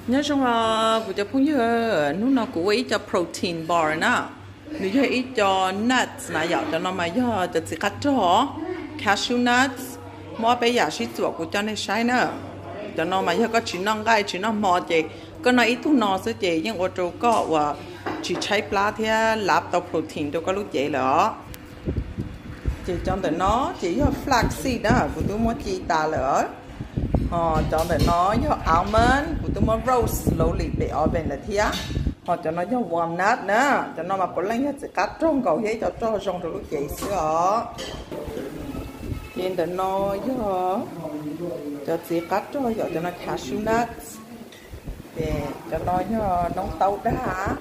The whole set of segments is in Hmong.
Nyob zoo os kuv cov phooj ywg, hnub no kuv ua ib co protein bar na. Nws yog ib co nuts na yom, cov no mas yog cov txiv qab rog, cashew nuts. Muaj ob peb yam sib txuam kuv coj nej saib na. Cov no mas yog koj tsis noj nqaij tsis noj hmo ces koj noj ib tug no xwb ces yeej ua rau koj uas tsis tshaib plab thiab lav tau protein rau koj lub cev lawm os. Ces cov ntawm no ces yog flax seed na, kuv twb muab ci tas lawm. Ho cov ntawm no yog almond, kuv twb muab roast slowly pem oven lawm thiab. Ho cov no yog walnut na, cov no mas puav leej yog txiv qab rog nkaus thiab cov rog zoo rau lub cev xwb os. Ces ntawm no yog cov txiv qab rog yom, cov no cashew nuts. Ces cov no yog noob taub daj,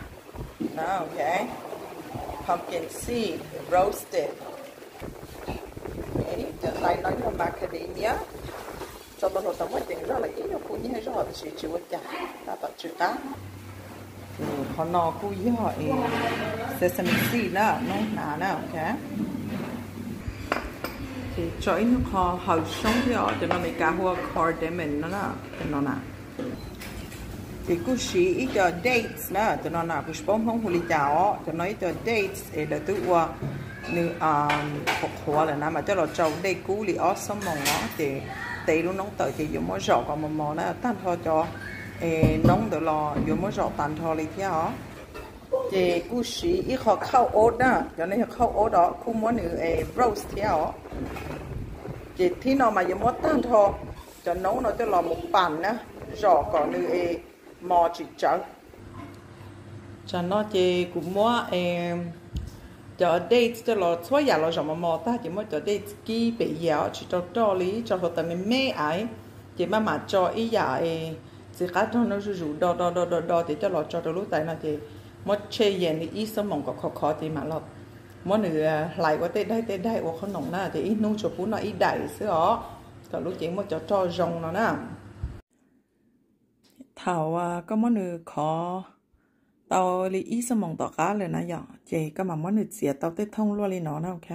pumpkin seed roasted. Cov tais no yog macadamia, tso tau hluas tau muaj ceev zog lawm ib nyuag qub nyiaj zog tiam sis tsis ua cas, tab tom tsw qab. Qhov no kuj yog sesame seed na, noob hnav na. Ces tso ib nyuag qho haw soob thiab os, cov no Meskas hu ua cardamom no, cov no na. Ces kuj siv ib co dates na, cov no na kuv tsis paub Hmoob hu li cas os, cov no ib co dates es lawv twb ua nws qhuav qhuav lawm na mas coj los tsau dej kub li ob xuab moos os, ces tev lub noob tawm ces yuav muab zom kom mos mos na, tag nrho cov noob ntawd los yuav muab zom tag nrho li thiab os. Ces kuj siv ib qho khauj ob na, cov no yog khauj ob os, kuj muab nws roast thiab os. Ces thib no mas yuav muab tag nrho cov noob no coj los mus pam na, zom kom nws mos tsis tsawv. Tsam no ces kuv muab cov dates coj los txhua yam los zom mos mos tag ces muab cov dates kib pem yias os, tsis rau roj li, tso hluav taws me me aiv. Ces maj mam tso ib yam txiv qab rog no zuj zus do do do do do ces coj los tso rau lub tais no ces muab tshem yees li ib xuab moos kom khov khov ces mam los muab nws hlais ua tej daig tej daig ua qhob noom na, ces ib hnub tsuas pub noj ib daim xwb os, kom lub cev muaj cov roj zoo no na. Thaum koj muab nws khov tau li ib xuab moos tom qab lawm na yom, ces koj mam muab nws txiav tau tej thooj luaj li no na, ok.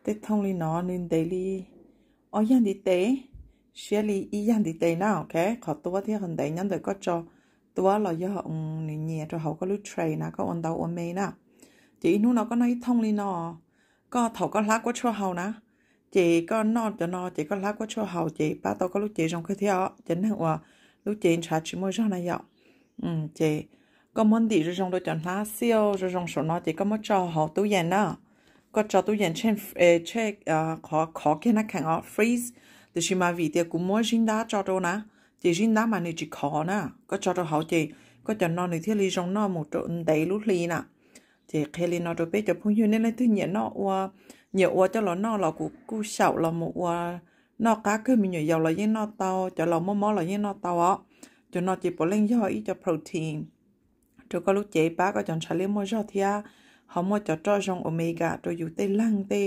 Tej thooj li no nws ntev li ob yag ntiv tes, siab li ib yag ntiv tes na, ok. Qhov tuab thiab qhov ntev nyob ntawm koj tso tuab los yog nws nyias rau hauv koj lub tray na, koj ua ntau ua me na. Ces ib hnub no koj noj ib thooj li no, koj thaum koj hlab kuab tshuaj haus na, ces koj noj cov no ces koj hlab kuab tshuaj haus ces pab tau koj lub cev zoo kawg thiab os. Cov neeg uas lub cev ntshav tsis muaj zog na yom, ces koj muab ntim zoo zoo rau cov hnab xiaj zoo zoo saum no ces koj muab tso hauv tub yees na. Koj tso tub yees tshem, tshem qhov khov kiag na kheev os, freeze. Tiam sis mas vim tias kuv muab zib ntab tso rau na, ces zib ntab mas nws tsis khov na. Koj tso rau hauv ces koj cov no nws thiaj li zoo noj mus rau ntev lub hli na. Ces qhia li no rau peb cov phooj ywg, nej leej twg nyiam noj ua, nyiam ua coj los noj los kuv kuj xyaum los mus ua noj qab kawg, me nyuam yaus los yeej noj tau, cov laus muaj mob los yeej noj tau os. Cov no ces puav leej yog ib co protein rau koj lub cev, pab koj cov ntshav liab muaj zog thiab ho muaj cov roj zoo omega rau yus tej leeg tej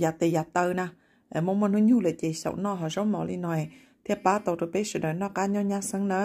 yav tes yav taw na. Muaj muaj hnub nyoog lawm ces xyaum noj hauv zaub mov li no thiaj pab tau rau peb sawv daws noj qab nyob nyab xeeb na.